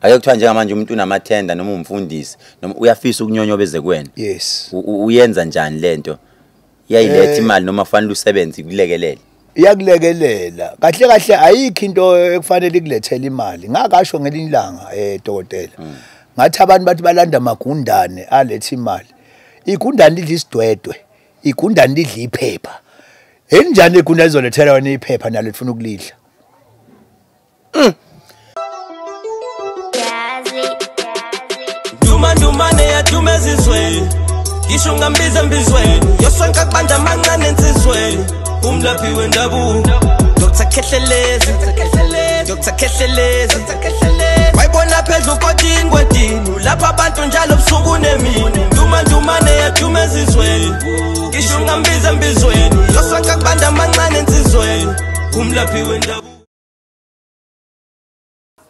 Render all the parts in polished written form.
Ake kuthiwa njengamanje umuntu unamathenda noma umfundisi noma uyafisa ukunyonyobeze kuwena. Yes. Uyenza njani lento? Iyayiletha imali noma fanele usebenze ikulekelele? Iyakulekelela. Kahle kahle ayikho into ekufanele ikulethele imali. Ngakasho ngelinye ilanga dokotela. Ngathi abantu bathi balanda amagundane aletha imali. Igundane lidla isidwedwe, igundane lidla iphepha. Enjani igundane izolethela wena iphepha nalo lifuna ukulidla? Duma dumane yadume ezizweni, ngisho ngambiza embizweni, yosonke kubanda amancane ensizweni, umlaphi wendabuko Dr Khehlelezi, Dr Khehlelezi, wayibona phezu kodini kwedini, lapha abantu njalo busuku nemini. Duma dumane yadume ezizweni, ngisho ngambiza embizweni, yosonke kubanda amancane ensizweni, umlaphi wendabuko.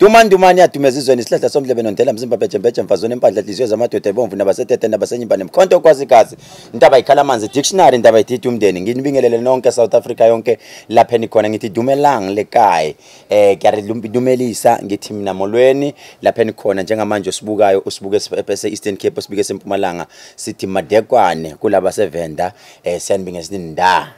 Dumandumane yadume ezizweni, isihlahla somdlebe nondela mzimba bhejembheje mfazweni empandla nhliziyo zamadoda ebomvu nabasetete nabasenyimba nemkhonto kwazikazi intaba ikhala amanzi dictionary indaba idida umndeni. Nginibingelele nonke South Africa yonke lapha enikhona, ngithi dumelang lekae, ngiyalumelisa ngithi mina molweni lapha enikhona njengamanje usibukayo usibuke ese Eastern Cape usibuke eMpumalanga, sithi madekwane kulaba seVenda, siyanibingelela sithi nda,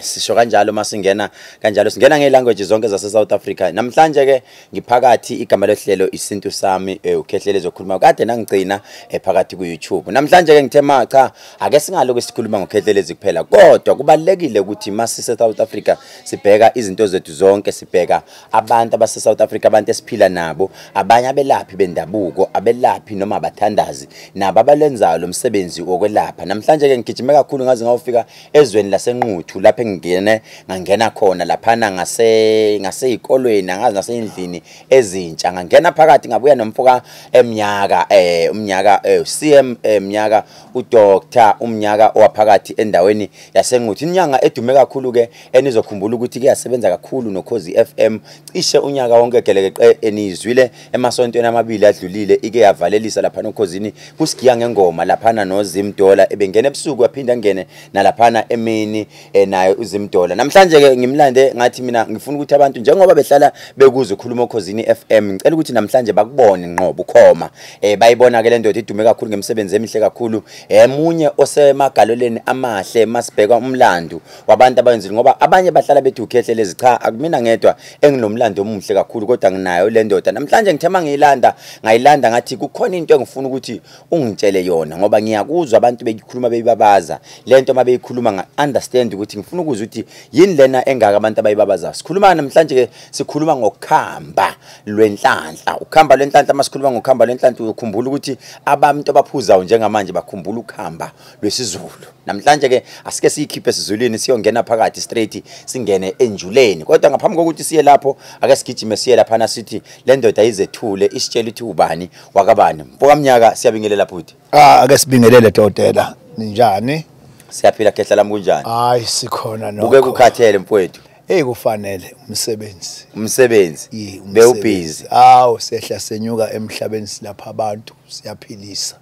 sisho kanjalo masingena kanjalo singena ngelanguage zonke zase South Africa. Namhlanje ke ngiphakathi igama lehlelo isintu sami, uKhehlelezi okhuluma kade nangigcina phakathi ku YouTube. Namhlanje ke ngithe ma cha ake singaloku sikhuluma ngoKhehlelezi kuphela, kodwa kubalekile ukuthi masise South Africa sibheka izinto zethu zonke, sibheka abantu abase South Africa, abantu esiphila nabo, abanye abelaphi bendabuko, abelaphi noma abathandazi nabo abalenzayo lo msebenzi wokwelapha. Namhlanje ke ngigijime kakhulu ngaze ngawufika ezweni laseNquthu lapho engingene ngangena khona laphana ngaseyikolweni angazi nasendlini ezintsha, ngangena phakathi ngabuya nomfoka eminyaka umnyaka CM eminyaka uDr umnyaka owaphakathi endaweni yaseNquthu, inyanga edume kakhulu ke enizokhumbula ukuthi kuyasebenza kakhulu noKhozi FM cishe unyaka wonke gelekeqe enizwile emasontweni amabili adlulile, ike yavalelisa lapha noKhozini kusigiya ngengoma laphana noZimdola ebengena ebusuku yaphinda ngene nalaphana emini naye uZimdola. Namhlanje ke ngimlande ngathi mina ngifuna ukuthi abantu njengoba behlala bekuze ukhuluma oKhozini FM, ngicela ukuthi namhlanje bakubone ngqo bukhoma, bayibona ke le ndoda idume kakhulu ngemisebenzi emihle kakhulu, emunye osemagaloleni amahle masibheka umlando wabantu abayenzile, ngoba abanye bahlala bethi uKhehlelezi, cha akumina ngedwa enginomlando omuhle kakhulu kodwa nginayo le ndoda. Namhlanje ngithe mangiyilanda ngayilanda ngathi kukhona into engifuna ukuthi ungitshele yona, ngoba ngiyakuzwa abantu beyikhuluma beyibabaza lento, mabeyikhuluma nga understand ukuthi ngifuna ukuzwa ukuthi yini lena engaka abantu abayibabaza. Sikhuluma namhlanje ke sikhuluma ngokukhamba lwenhlanhla, ukhamba lwenhlanhla. Masikhuluma ngokuhamba lwenhlanhla ukhumbula ukuthi abantu abaphuzayo njengamanje bakhumbula ukuhamba lwesiZulu. Namhlanje ke asike siyikhiphe esiZulwini siyongena phakathi straight singene enjuleni, kodwa ngaphambi kokuthi siye lapho ake sigijime siye lapha sithi le ndoda izethule isitshela ukuthi ubani wakabani. Mfokamnyaka siyabingelela futhi. Ake sibingelele dokotela, ninjani? Siyaphila khehla lami, kunjani? Hayi sikhona nokho. Buke kukhathele mfowethu. Hey kufanele umsebenzi. Umsebenzi. Bewubhizi. Awu sehla senyuka emhlabeni silapha abantu siyaphilisa.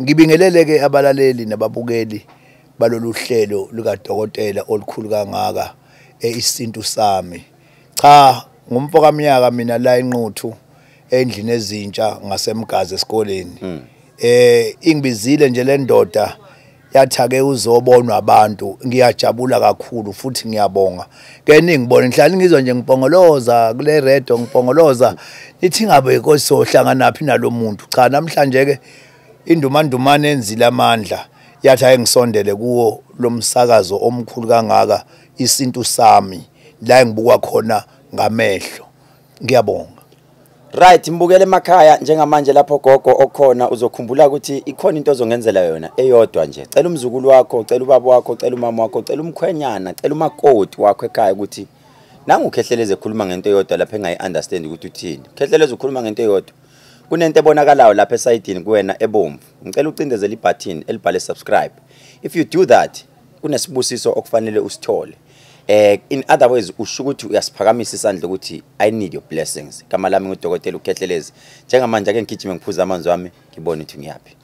Ngibingelele ke abalaleli nababukeli balolu hlelo lika dokotela olukhulu kangaka isintu sami. Cha ngumfokamnyaka mina la eNquthu endlini ezintsha ngasemgazi esikoleni. Ingibizile nje le ndoda yathi ake uzobonwa abantu, ngiyajabula kakhulu futhi ngiyabonga. Ke ningibone ngihlala ngizwa nje ngipongoloza kule radio, ngipongoloza nithi ngabe inkosi sohlangana phi nalomuntu. Cha namhlanje ke indumandumane enzile amandla yathi ake ngisondele kuwo lomsakazo omkhulu kangaka isintu sami la engibukwa khona ngamehlo. Ngiyabonga. Right, mbukele emakhaya njengamanje lapho gogo okhona uzokhumbula ukuthi ikhona into ozongenzela yona eyodwa nje. Cela umzukulu wakho, cela ubaba wakho, cela umama wakho, cela umkhwenyana, cela umakoti wakho ekhaya ukuthi nangu uKhehlelezi ekhuluma ngento eyodwa lapha engayi understand ukuthi uthini. Khehlelezi ukhuluma ngento eyodwa. Kunento ebonakalayo lapha esayidini kuwena ebomvu. Ngicela ucindezele ibutton elibhale subscribe. If you do that, kunesibusiso okufanele usithole. In other words, usho ukuthi uyasiphakamisa isandla ukuthi I need your blessings. Igama lami nguDokotela uKhehlelezi. Njengamanje ake ngigijime ngiphuza amanzi wami ngibone ukuthi ngiyaphi.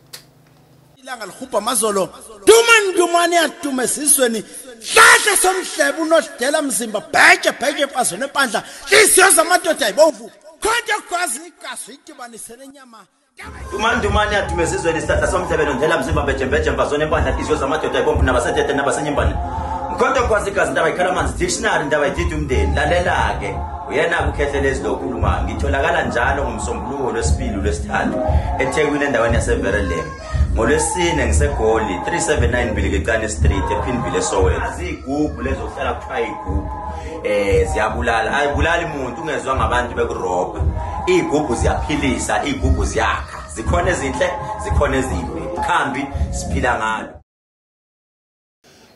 Ilanga lihubha amazolo, dumandumane yadume esizweni, hlahla somhlebe unodela mzimba, bheje bheje emfazweni empandla, nhliziyo zamadoda ayibomvu. Mkhonto kwazi igazi idibanise nenyama. Dumandumane adumezizweni isihlahla somhlebe nondlela mzimba bejembeje mfazweni empandla inhliziyo zamadoda ibomvu nabasetete nabasenyimbane. Mkhonto kwazi igazi indaba ikhala amanzi dictionary indaba idida umndeni. Lalela-ke uyena kuKhehlelezi lo okhulumayo. Ngitholakala njalo ngomsombuluko lwesibili lwesithathu eThekwini endaweni yaseVerelem. NgoLwesine ngiseGoli 379 Bilikicane Street ePinville eSoweto. Azigubhu lezo kuhlala kuthiwa igubhu. Ziyabulala. Ayibulali umuntu ungezwa ngabantu bekurobha. Igubhu ziyaphilisa, igubhu ziyakha. Zikhona ezinhle, zikhona ezimbi. Khambi siphila ngalo.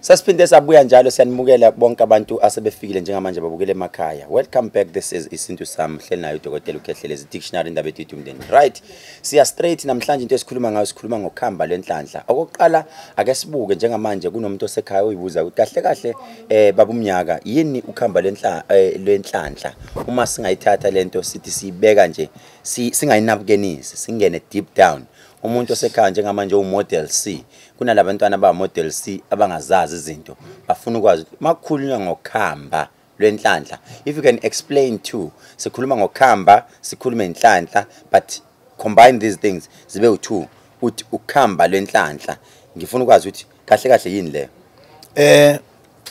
Sasiphinde sabuya njalo siyanimukela bonke abantu asebefikile njengamanje babukele emakhaya. Welcome back, this is Isintu Sami, hleli nayo uDokotela uKhehlelezi, dictionary indaba ethu umndeni. Right, siya straight namhlanje into esikhuluma ngayo sikhuluma ngokuhamba lwenhlanhla. Okokuqala ake sibuke njengamanje kunomuntu osekhaya oyibuza ukuthi kahle kahle babumnyaka yini ukuhamba lwenhlanhla? Uma singayithatha lento sithi siyibeka nje singayinabukenisi, singene deep down. Umuntu osekhaya njengamanje uModel C, kunalabantwana aba Model C abangazazi izinto, bafuna ukwazi makukhulunywa ngokuhamba lwenhlanhla. If you can explain too, sikhuluma ngokuhamba, sikhulume inhlanhla, but combine these things zibe u2, uthi ukuhamba lwenhlanhla. Ngifuna ukwazi ukuthi kahle kahle yini leyo.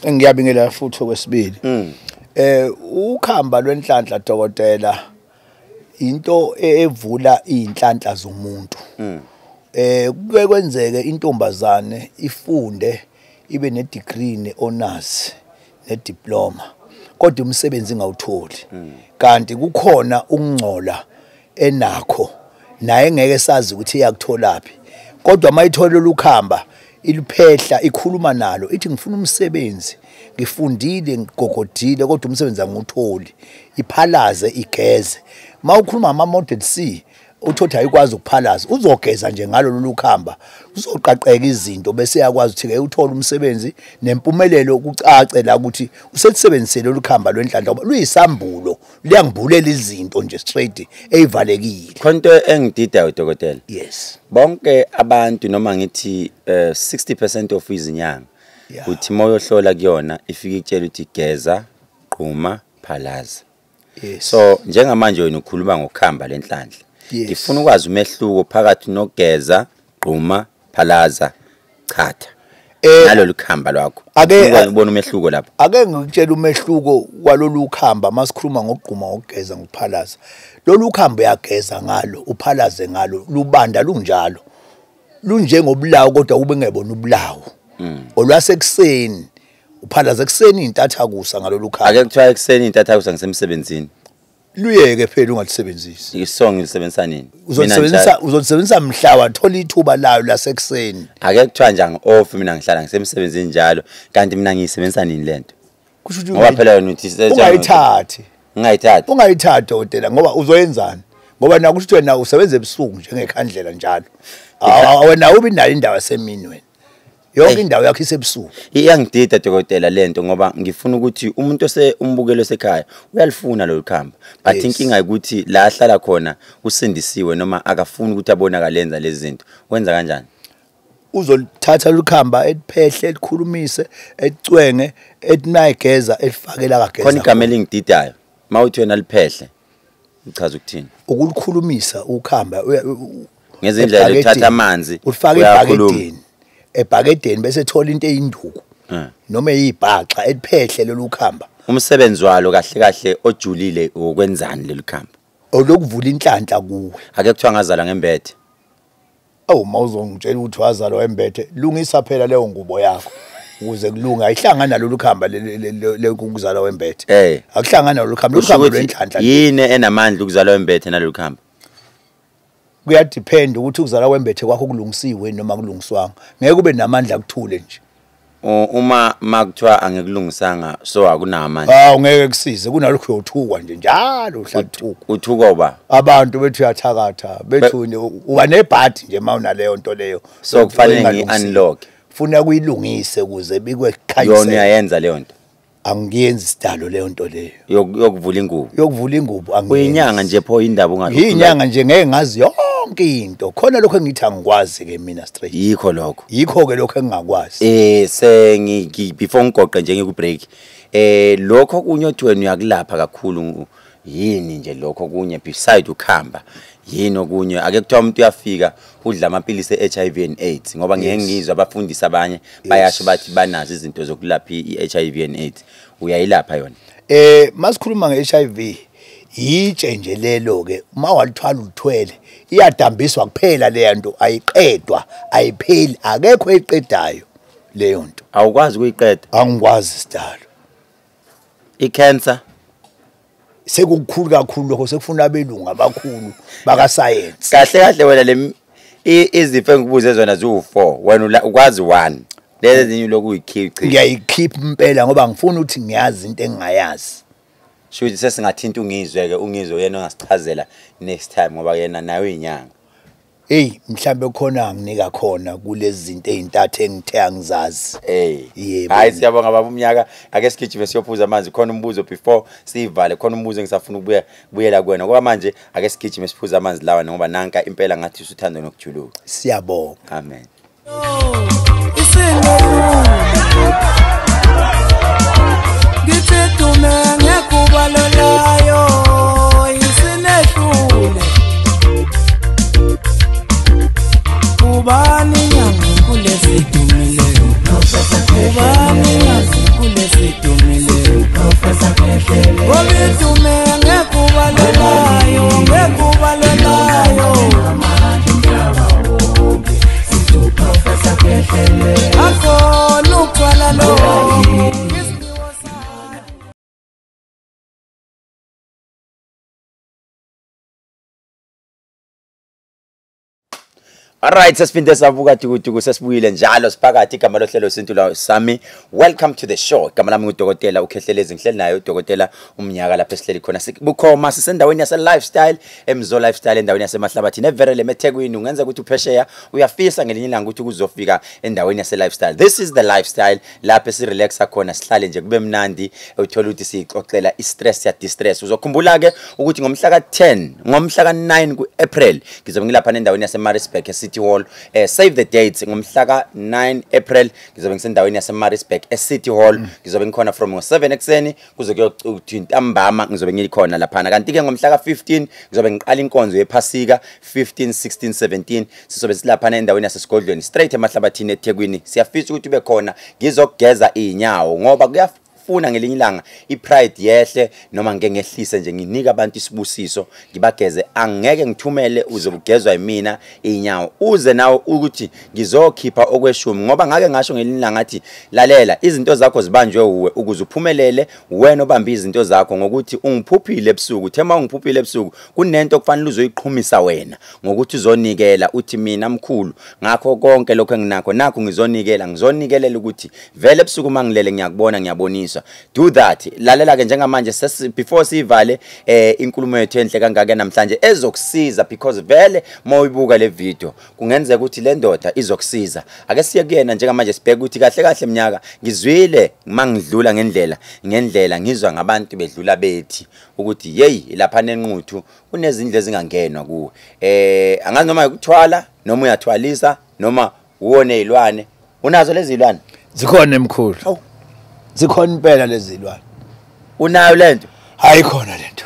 Ngiyabingelela futhi okwesibili. Ukuhamba lwenhlanhla dokotela into evula inhlanhla zomuntu. Kuke kwenzeke intombazane ifunde ibe ne degree ne honors ne diploma kodwa umsebenzi ingawutholi. Kanti kukhona ukungcola enakho naye ngeke sazi ukuthi iyakutholaphi, kodwa mayithola lukhamba iliphehla ikhuluma nalo ithi ngifuna umsebenzi, ngifundile ngigogodile kodwa umsebenzi angiwutholi, iphalaze igeze. Mawukhuluma ama Model C uthothi ayikwazi ukuphalaza, uzogeza nje ngalo lolu khamba, uzoqaqeka izinto bese yakwazi ukuthi ke uthole umsebenzi nempumelelo kucace la ukuthi uselisebenzisele lolu khamba lwenhlanhla ngoba luyisambulo, liyangimbulela izinto nje straight eyivalekile. Khonto engididayo dokotela. Yes. Bonke abantu noma ngithi 60% of izinyanga uthi moyohlola kuyona ifike ikutshela ukuthi geza, qhuma, phalaza. Yes. So njengamanje wena ukhuluma ngokuhamba lenhlanhla. Ngifuna ukwazi umehluko phakathi nogeza, gquma, phalaza, chatha. Nalolu khamba lwakho. Ake ubone umehluko lapho. Ake ngikutshela umehluko walolu khamba masikhuluma ngokugquma, ngokugeza, ngokuphalaza. Lolu khamba uyageza ngalo, uphalaze ngalo, lubanda lunjalo. Lunjengobulawo kodwa ube ngebona ubulawo. Olwasekuseni, uphalaza ekuseni intathakusa ngalolu khamba. Ake kuthiwa ekuseni intathakusa ngisemsebenzini. Luyeke phela ungalisebenzisi. Isongo ngilisebenzisa nini? Uzolisebenzisa mhla wathola ithuba layo lasekuseni. Ake kuthiwa nje angi-off mina ngihlala ngisemsebenzini njalo, kanti mina ngiyisebenzisa nini lento? Kusho ukuthi ngoba phela wena uthi ungayithathi. Ungayithathi. Ungayithathi dokotela ngoba uzoyenzani? Ngoba nakusho ukuthi wena usebenza ebusuku njengekhandlela njalo. Wena ubi nayo indawo yasemini wena. Yonke indawo yakho isebusuku. Iyangidida dokotela lento ngoba ngifuna ukuthi umuntu umbukelo osekhaya uyalifuna lolu khamba. But inkinga ukuthi la ahlala khona usindisiwe noma akafuni ukuthi abonakale enza lezi zinto. Wenza kanjani? Uzolithatha lukhamba eliphehle elikhulumise elicwenge etinayigeza elifakela kageza. Khona igama elingididayo. Mawuthi wena liphehle uchaza ukuthini? Ukulikhulumisa ukhamba ngezindlela uthatha amanzi ulifaka ebhakedeni. Ebhakedeni bese thola into eyinduku noma eyibhaxa eliphehle lolu khamba. Umsebenzi walo kahle kahle ojulile ukwenzani lolu khamba? Olokuvula inhlanhla kuwe. Ake kuthiwa ngazalwa ngembethe. Awu mawuzongitshela ukuthi wazalwa embethe, lungisa phela leyo ngubo yakho ukuze kulunga. Ayihlangana nalolu khamba lekuzalwa wembethe. Akuhlangana nalolu khamba, lolu khamba lwenhlanhla. Yini enamandla ukuzalwa wembethe nalolu khamba? Kuyadepend ukuthi ukuzalwa kwembethe kwakho kulungisiwe noma kulungiswanga. Ngeke kube namandla kuthule nje. Uma makuthiwa angikulungisanga so akunamandla. Hawu ngeke kusize, kunalokho uyothukwa nje njalo uhlathukwa. Uthukwa uba? Abantu bethu uyathakatha, bethu uba nebhadi nje mawunaleyo nto leyo. So kufanele ngi-unlock. Funa kuyilungise ukuze bikwe khanyise. Yona uyayenza leyo nto. Angiyenzi sidalo leyo nto leyo. Yokuvula ingubo. Yokuvula ingubo angiyenzi. Uyinyanga nje pho indaba ungathi. Iyinyanga nje ngeke ngazi yonke into. Khona lokho engithi angikwazi ke mina straight. Yikho lokho. Yikho ke lokho engingakwazi. Sengi before ngigoqe nje ngiku break. Lokho kunye othi wena uyakulapha kakhulu Yini nje lokho kunye beside ukhamba, yini okunye? Ake kuthiwa umuntu uyafika udla amaphilisi e-HIV and AIDS, ngoba ngeke ngizwe abafundisi abanye bayasho bathi banazo izinto zokulapha i-HIV and AIDS. Uyayilapha yona? Masikhuluma nge-HIV, yitshe nje lelo ke, uma walithwala ulithwele, iyadambiswa kuphela leya nto, ayiqedwa, ayipheli, akekho eyiqedayo leyo nto. Awukwazi ukuyiqeda? Angikwazi sidalo. I-cancer sekukukhulu kakhulu lokho, sekufuna abelungu abakhulu baka science. Kahle kahle wena le izifo engikubuze zona ziwu4, wena ukwazi 1, lezi ezinye lokhu uyikhipha. Ngiyayikhipha impela ngoba ngifuna ukuthi ngiyazi into engingayazi. Shuthi sesingathinta ungizwe ke, ungizwe yena ongasichazela next time, ngoba yena nayo inyanga. Hey, mhlambe khona anginika khona kulezi zinto ezintathu engithe angizazi. Hey. Hayi, siyabonga baba umnyaka. Ake sigijime siyophuza amanzi. Khona umbuzo before sivale, khona umbuzo engisafuna ukubuyela kuwena. Ngoba manje ake sigijime siphuza amanzi lawa, ngoba nanka impela ngathi usuthanda nokujuluka. Siyabonga. Amen. Alright, sesiphinde savuka tukutuku, sesibuyile njalo siphakathi. Igama lohlelo Sintu la Sami. Welcome to the show. Igama lami nguDokotela uKhehlelezi, ngihleli naye uDokotela Umnyaka lapha esihleli khona. Bukhoma sisendaweni yase lifestyle, Emzo Lifestyle, endaweni yaseMahlabathini eVerele eThekwini. Ungenza ukuthi uphesheya uyafisa ngelinye ilanga ukuthi uzofika endaweni yase lifestyle. This is the lifestyle lapha esirelaxa khona, sihlale nje kube mnandi, uthola ukuthi sixoxela i-stress ya distress. Uzokhumbula ke ukuthi ngomhla ka10, ngomhla ka9 kuApril ngizobe ngilapha endaweni yase Maritzburg City Hall. Save the dates, ngomhla ka9 April ngizobe ngisendaweni yaseMaritzburg eCity Hall. Ngizobe ngikhona from 7 ekseni kuze kuyothi ntambama, ngizobe ngikhona laphana. Kanti ke ngomhla ka15 ngizobe ngiqala inkonzo yePhasika, 15 16 17 sizobe silaphana endaweni yasesigodlweni straight eMahlabathini eThekwini. Siyafisa ukuthi ube khona, ngizokugeza inyawo ngoba kuya funa ngelinye ilanga ipride yehle, noma ngeke ngehlise nje, nginika abantu isibusiso ngibageze. Angeke ngithumele uzobugezwa yimina inyawo, uze nawe ukuthi ngizokhipha okweshumi, ngoba ngake ngasho ngelinye ilanga ngathi lalela, izinto zakho zibanjwe uwe ukuze uphumelele, wena obamba izinto zakho ngokuthi ungiphuphile ebusuku. Thema ungiphuphile ebusuku, kunento okufanele uzoyiqhumisa wena ngokuthi uzonikela, uthi mina mkhulu ngakho konke lokho enginakho nakho ngizonikela, ngizonikelela ukuthi vele ebusuku mangilele ngiyakubona, ngiyabonisa. Do that. Lalela ke njengamanje before sivale inkulumo yethu enhle kangaka namhlanje ezokusiza, because vele mawuyibuka le video kungenzeka ukuthi le ndoda izokusiza. Ake siye kuyena njengamanje sibheke ukuthi kahle kahle mnyaka ngizwile mangidlula ngendlela ngizwa ngabantu bedlula bethi ukuthi hey lapha nenquthu kunezindlu ezingangenwa kuwe. Angazi noma ukuthwala noma uyathwalisa noma uwone izilwane. Unazo lezi zilwane? Zikhona emkhulu. Zikhona impela lezi zilwane. Unayo lento? Hayi khona lento.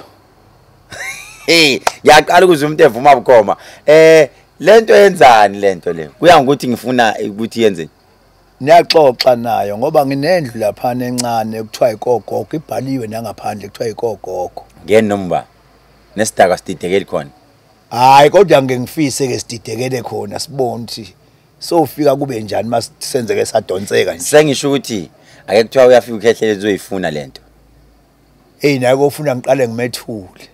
Hey, ngiyaqala ukuze umuntu evuma bukhoma. Lento yenzani lento le? Kuya ngokuthi ngifuna ukuthi yenzeni. Niyaxoxa nayo ngoba nginendlu lapha encane kuthiwa ikogogo, ibhaliwe nangaphandle kuthiwa ikogogo. Ngeni nomba nesidaka sididekele khona. Hayi kodwa ngeke ngifise ke sididekele khona, sibone ukuthi sofika kube njani masenzeke sadonseka nje. Sengisho ukuthi ake kuthiwa uyafika uKhehlelezi uzoyifuna lento. Hey, naye kofuna ngiqale ngimethule.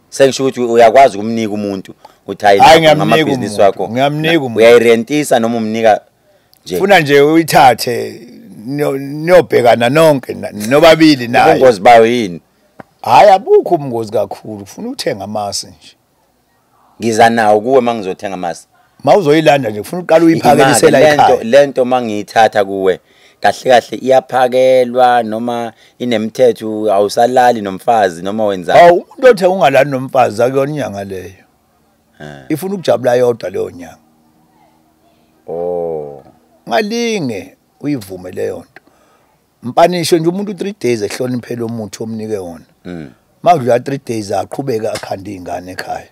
Sengisho ukuthi uyakwazi ukumnika umuntu uthi hayi ngamabhizinisi wakho. Ngiyamnika umuntu. Uyayirentisa noma umnika nje? Funa nje uyithathe niyobhekana nonke nobabili naye. Ubungozi bayo yini? Hayi abukho ubungozi kakhulu, ufuna uthenga amasi nje. Ngiza nawo kuwe mangizothenga amasi. Mawuzoyilanda nje ufuna uqala uyiphakelisela ekhaya. Lento mangiyithatha kuwe kahle kahle iyaphakelwa noma inemithetho, awusalali nomfazi noma wenzani? Hawu, umuntu othe ungalali nomfazi akuyona inyanga leyo. Ifuna ukujabula yodwa leyo nyanga. Oh. Ngalinge uyivume leyo nto. Mpanisho nje umuntu 3 days ehloniphele umuthi omnike wona. Makudlula 3 days aqhubeka akhanda ingane ekhaya.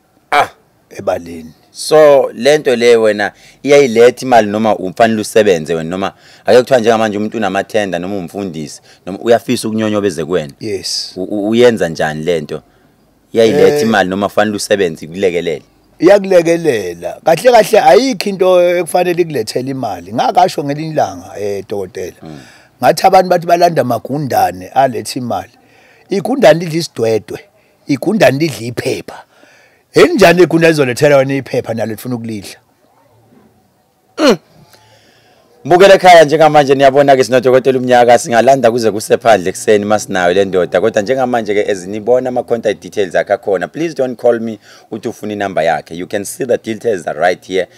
Ebaleni. So lento le wena iyayiletha imali noma umfanele usebenze wena, noma ake kuthiwa njengamanje umuntu unamathenda noma umfundisi noma uyafisa ukunyonyobeze kuwena? Yes. Uyenza njani lento? Iyayiletha imali noma fanele usebenze ikulekelele? Iyakulekelela. Kahle kahle ayikho into ekufanele ikulethele imali. Ngakasho ngelinye ilanga dokotela. Ngathi abantu bathi balanda amagundane aletha imali. Igundane lidla isidwedwe, igundane lidla iphepha. Enjani igundane izolethela wena iphepha nalo lifuna ukulidla? Mbukele ekhaya njengamanje niyabona ke sinodokotela uMnyaka, singalanda kuze kusephandle ekseni masinayo le ndoda, kodwa njengamanje ke ezinibona ama contact details akhe akhona. Please don't call me uthi ufuna inamba yakhe. You can see the details are right here.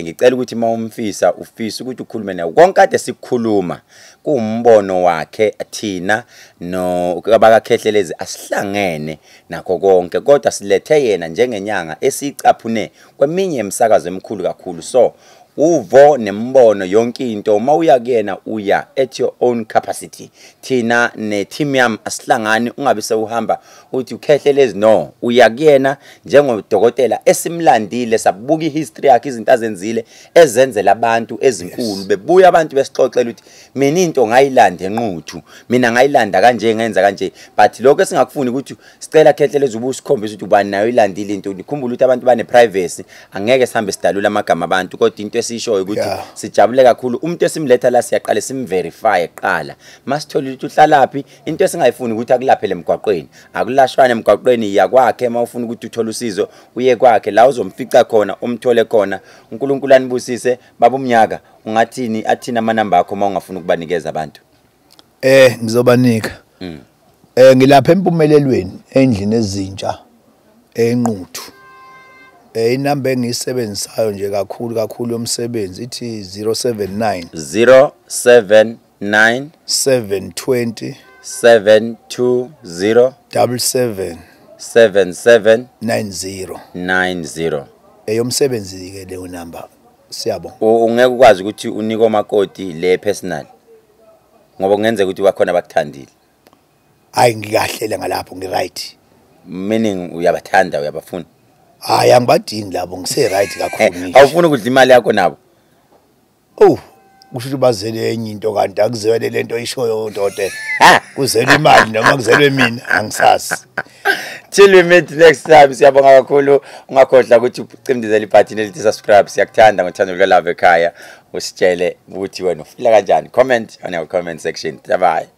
Ngicela ukuthi mawumfisa ufisa ukuthi ukhulume naye, konke kade sikukhuluma kuwumbono wakhe, thina no abakaKhehlelezi asihlangene nakho konke, kodwa silethe yena njengenyanga esicaphune kweminye imisakazo emikhulu kakhulu. So uvo nembono yonke into mawuya kuyena uya at your own capacity. Thina ne team yami asihlangani, ungabe sewuhamba uthi uKhehlelezi, no, uya kuyena njengodokotela esimlandile, sabuka ihistory yakhe, izinto azenzile ezenzela abantu ezinkulu. Bebuya abantu besixoxela ukuthi mina into ngayilanda eNquthu, mina ngayilanda kanje, ngenza kanje, but lokho esingakufuni ukuthi sicela Khehlelezi ubusikhombisa ukuthi ubani nayo ilandile into. Nikhumbule ukuthi abantu bane privacy, angeke sihambe sidalula amagama abantu, kodwa into esishoyo ukuthi sijabule kakhulu umuntu esimletha la, siyaqala simverify kuqala, masithola ukuthi uhlalaphi. Into esingayifuni ukuthi akulaphele emgwaqweni, akulashwana emgwaqweni, iya kwakhe. Mawufuna ukuthi uthole usizo uye kwakhe la uzomfica khona, umthole khona. uNkulunkulu anibusise. Baba uMnyaka, ungathini, athini amanamba akho mawungafuna ukubanikeza abantu? Ngizobanika. Ngilapha empumelelweni endlini ezintsha eNquthu. Inamba engiyisebenzisayo nje kakhulu kakhulu yomsebenzi ithi 079 079 720 720 77 77 90. 90. Eyomsebenzi ke leyo namba. Siyabonga. Ungeke ukwazi ukuthi unike omakoti le personal, ngoba kungenzeka ukuthi bakhona bakuthandile. Hayi, ngikahlele ngalapho, ngi-right. Meaning uyabathanda, uyabafuna? Hayi, angibadingi labo, ngise right kakhulu ngisho. Awufuni ukudla imali yakho nabo? Oh, kusho ukuthi bazele enye into, kanti akuzelwe lento oyishoyo dokotela. Kuzelwe imali noma kuzelwe mina, angisazi. Till we meet next time, siyabonga kakhulu. Ungakhohlwa ukuthi ucindezele ibutton elithi subscribe. Siyakuthanda ngothando luka Love Ekhaya. Usitshele ukuthi wena ufila kanjani, comment on our comment section. Bye bye.